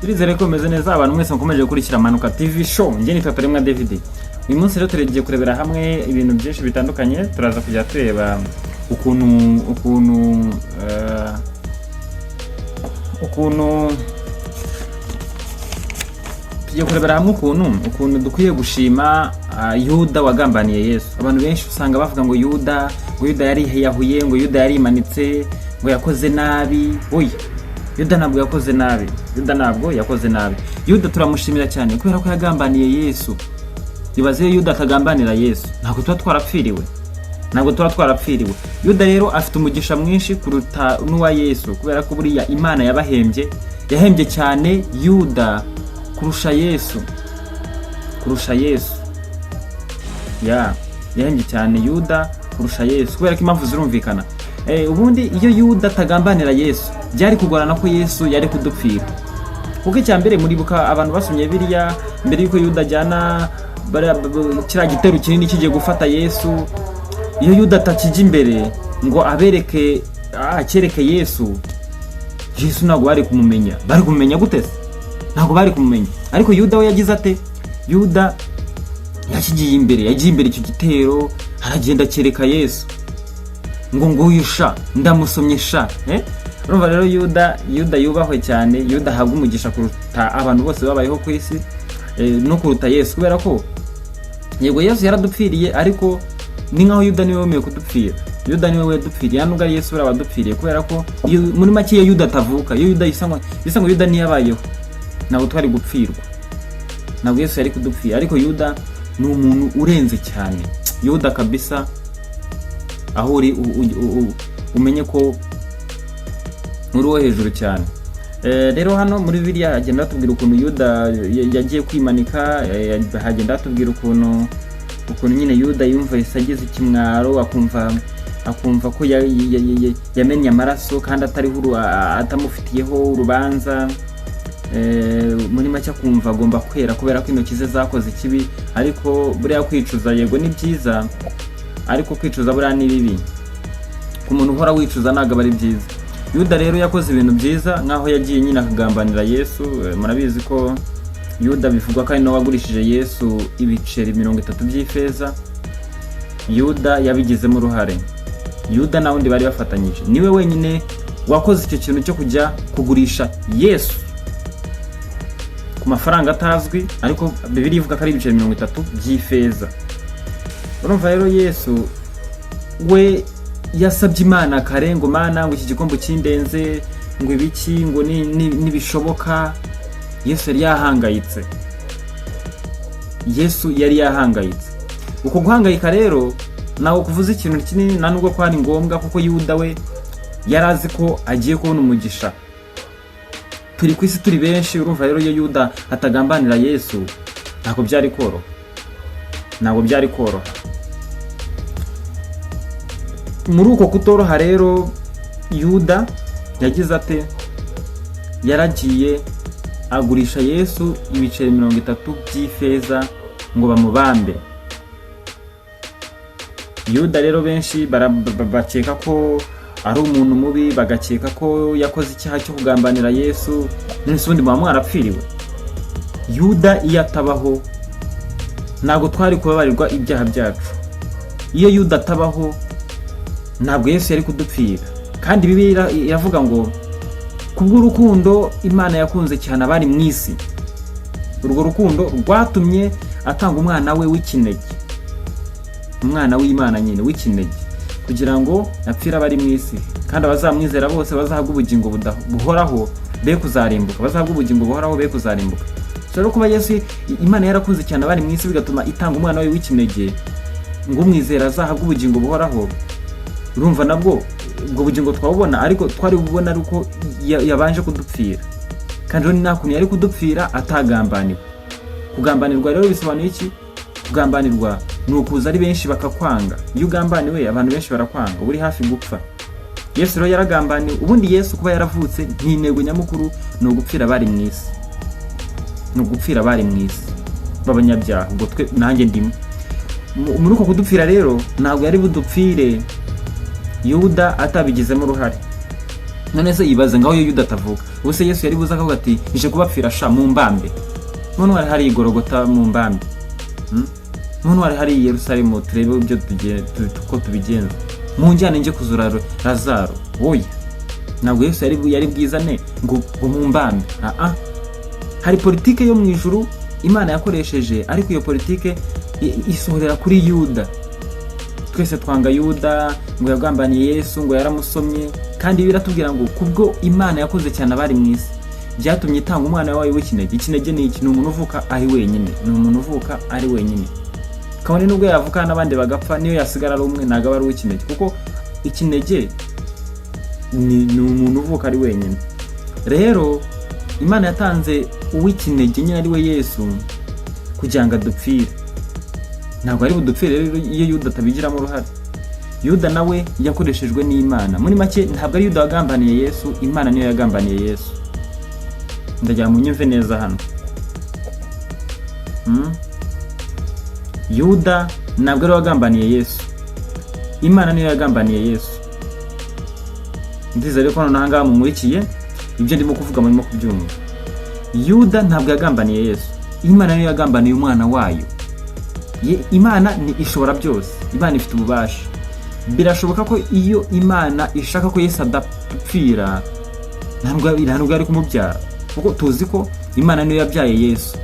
Turizere ko meze neza, abantu mwese mukomeje gukurikira Manuka TV Show. Njye nitwa Taremwa David. Uyu munsi rero tugiye kurebera hamwe ibintu byinshi bitandukanye. Turaza kujya tureba ukuntu tugiye kurebera hamwe ukuntu dukwiye gushima Yuda wagambaniye Yesu. Abantu benshi usanga bavuga ngo Yuda yariyahuye, ngo Yuda yarimanitse, ngo yakoze nabi. Oya, Yuda ntabwo yakoze nabi. Yuda ntabwo yakoze nabi. Yuda turamushimira cyane kubera ko yagambaniye Yesu. Ibaze iyo Yuda atagambanira Yesu, ntabwo tuba twarapfiriwe, ntabwo tuba twarapfiriwe. Yuda rero afite umugisha mwinshi kuruta n'uwa Yesu, kubera ko buriya Imana yabahembye, yahembye cyane Yuda kurusha Yesu, kurusha Yesu. Ya, yahembye cyane Yuda kurusha Yesu kubera ko impamvu zirumvikana. Ubundi iyo Yuda atagambanira Yesu, byari kugorana ko Yesu yari kudupfira, kuko icya mbere, muribuka abantu basomye biriya, mbere y'uko Yuda ajyana kiriya gitero kinini kigiye gufata Yesu, iyo Yuda atakijya imbere ngo abereke, akereke Yesu, Yesu ntabwo bari kumumenya. Bari kumumenya gute se? Ntabwo bari kumumenya. Ariko Yuda we yagize ate? Yuda yakigiye imbere, yagiye imbere icyo gitero, aragenda akereka Yesu ngo nguyu sha, ndamusomye sha, eh? Urumva rero Yuda yubahwe cyane. Yuda ahabwa umugisha kuruta abantu bose babayeho ku isi, no kuruta Yesu, kubera ko yego Yesu yaradupfiriye, ariko ni nkaho Yuda niwe wemeye kudupfira. Yuda niwe wadupfiriye, nta nubwo ari Yesu buriya wadupfiriye, kubera ko muri make iyo Yuda atavuka, iyo Yuda isa ngo Yuda ntiyabayeho, ntabwo twari gupfirwa, ntabwo Yesu yari kudupfira. Ariko Yuda ni umuntu urenze cyane. Yuda kabisa, aho uri umenye ko uri uwo hejuru cyane. Rero hano muri Bibiliya hagenda hatubwira ukuntu Yuda yagiye kwimanika. Hagenda hatubwira ukuntu nyine Yuda yumva agize ikimwaro, akumva ko yamennye amaraso kandi atariho atamufitiyeho urubanza. Muri make akumva agomba kwera kubera ko intoki ze zakoze ikibi. Ariko buriya kwicuza yego ni byiza, ariko kwicuza buriya ni bibi. Ku muntu uhora wicuza ntabwo aba ari byiza. Yuda rero yakoze ibintu byiza, nk'aho yagiye nyine akagambanira Yesu. Murabizi ko Yuda bivugwa ko ari nawe wagurishije Yesu ibiceri 30 by'ifeza. Yuda yabigizemo uruhare. Yuda nta wundi bari bafatanyije, niwe wenyine wakoze icyo kintu cyo kujya kugurisha Yesu ku mafaranga atazwi, ariko Bibiliya ivuga ko ari ibiceri 30 by'ifeza. Urumva rero Yesu we yasabye Imana kare ngo: "Mana, ngo iki gikombe kindenze, ngo ibiki, ngo nibishoboka." Yesu yari yahangayitse. Yesu yari yahangayitse. Uko guhangayika rero ntabwo kuvuza ikintu kinini, nta nubwo kwari ngombwa, kuko Yuda we yari azi ko agiye kubona umugisha. Turi ku isi turi benshi. Urumva rero iyo Yuda atagambanira Yesu, ntabwo byari koroha, ntabwo byari koroha. Muri uko kutoroha rero, Yuda yagize ate? Yaragiye agurisha Yesu ibiceri 30 by'ifeza ngo bamubambe. Yuda rero benshi bakeka ko ari umuntu mubi, bagakeka ko yakoze icyaha cyo kugambanira Yesu. None se ubundi muba mwarapfiriwe? Yuda iyo atabaho, ntabwo twari kubabarirwa ibyaha byacu. Iyo Yuda atabaho, ntabwo Yesu yari kudupfira. Kandi Bibiliya iravuga ngo kubw'urukundo Imana yakunze cyane abari mu isi, urwo rukundo rwatumye atanga umwana we w'ikinege, umwana w'Imana nyine w'ikinege, kugira ngo apfire abari mu isi, kandi abazamwizera bose bazahabwa ubugingo buhoraho be kuzarimbuka, bazahabwa ubugingo buhoraho be kuzarimbuka. So rero kuba Yesu, Imana yarakunze cyane abari mu isi bigatuma itanga umwana we w'ikinege ngo umwizera azahabwe ubugingo buhoraho, urumva nabwo ubwo bugingo twabubona, ariko twari bubona ari uko yabanje kudupfira. Kandi rero nta kuntu yari kudupfira atagambaniwe. Kugambanirwa rero bisobanuye iki? Kugambanirwa ni ukuza ari benshi bakakwanga. Iyo ugambaniwe, abantu benshi barakwanga, uba uri hafi gupfa. Yesu rero yaragambaniwe. Ubundi Yesu kuba yaravutse ni intego nyamukuru, ni ugupfira abari mu isi, ni ugupfira abari mu isi b'abanyabyaha. Ubwo twe nanjye ndimo. Muri uko kudupfira rero, ntabwo yari budupfire Yuda atabigizemo uruhare. None se ibaze ngaho iyo Yuda atavuka, ubu se Yesu yari buze akavuga ati: "Nje kubapfira sha, mu mbambe"? None wari hari igorogota mu mbambe? None wari hari i Yerusalemu, turebe ibyo uko tubigenza, mu njyane nje kuzura Lazaro. Oya, ntabwo Yesu yari bwizane ngo mu mbambe. Ah, hari politike yo mu ijuru Imana yakoresheje, ariko iyo politike isohorera kuri Yuda. Twese twanga Yuda, ngo yagambaniye Yesu, ngo yaramusomye. Kandi biratubwira ngo kubwo Imana yakoze cyane abari mu isi, byatumye itanga umwana wayo w'ikinege. Ikinege ni iki? Ni umuntu uvuka ari wenyine, ni umuntu uvuka ari wenyine. Kabone nubwo yavuka n'abandi bagapfa, niyo yasigara ari umwe, ntabwo aba ari uw'ikinege, kuko ikinege ni umuntu uvuka ari wenyine. Rero Imana yatanze uw'ikinege nyine, ari we Yesu, kugira ngo adupfire. Ntabwo ari budupfire rero iyo Yuda atabigiramo uruhare. Yuda nawe yakoreshejwe n'Imana. Muri make, ntabwo ari Yuda wagambaniye Yesu, Imana niyo yagambaniye Yesu. Ndagira ngo munyumve neza hano. Yuda ntabwo ari we wagambaniye Yesu, Imana niyo yagambaniye Yesu. Ndizere ko noneho ahangaha mumurikiye ibyo ndimo kuvuga, murimo kubyumva. Yuda ntabwo yagambaniye Yesu, Imana niyo yagambaniye umwana wayo. Imana ni ishobora byose, Imana ifite ububasha. Birashoboka ko iyo Imana ishaka ko Yesu adapfira, ntabwo yari kumubyara, kuko tuzi ko Imana niyo yabyaye Yesu.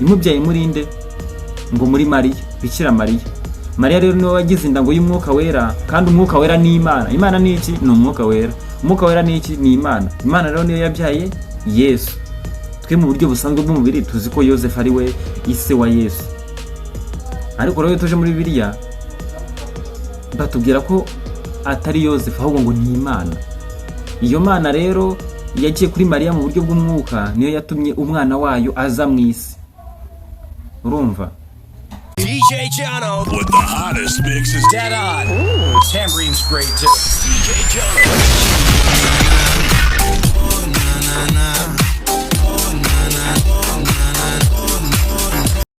Imubyaye muri nde? Ngo muri Mariya, Bikira Mariya. Mariya rero niwe wagize inda ngo y'Umwuka Wera, kandi Umwuka Wera ni Imana. Imana ni iki? Ni Umwuka Wera. Umwuka Wera ni iki? Ni Imana. Imana rero niyo yabyaye Yesu. Twe mu buryo busanzwe bw'umubiri tuzi ko Yosefu ari we ise wa Yesu, ariko rero iyo tuje muri Bibiliya batubwira ko atari Yosefu, ahubwo ngo ni Imana. Iyo Mana rero yagiye kuri Mariya mu buryo bw'umwuka, niyo yatumye umwana wayo aza mu isi, urumva? DJ Jono. With the hottest mixes. Dead on. Tambourine's great too. DJ Jono.